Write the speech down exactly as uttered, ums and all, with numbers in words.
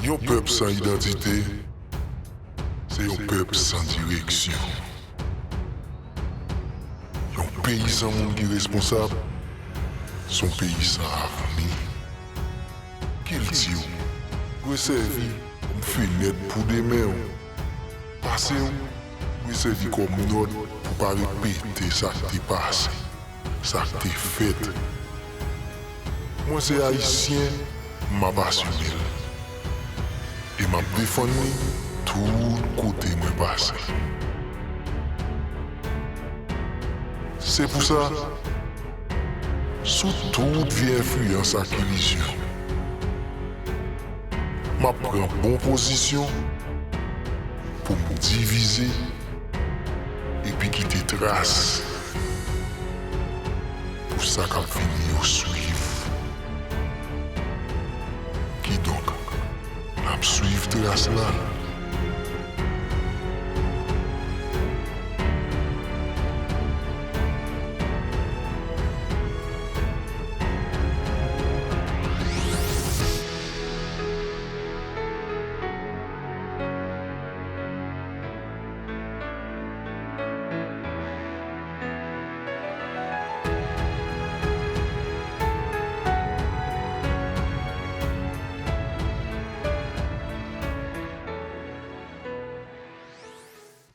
Yon pèp san idantite, se yon pèp san direksyon. Yon peyi san moun ki responsab, se yon peyi san avni. Kilti w dwe sèvi kòm fenèt pou demen w. Pase w dwe sèvi kòm nòt pou pa repete sa k te pase, sa k te fèt. Mwen se Ayisyen, m ap asime l. E m ap defann li tout kote mwen pase. Se pou sa, sou tout vye enfliyans ak ilizyon, m ap pran bon pozisyon pou m divize epi kite tras pou sa k ap vini yo swiv. Kidonk, n ap swiv tras la.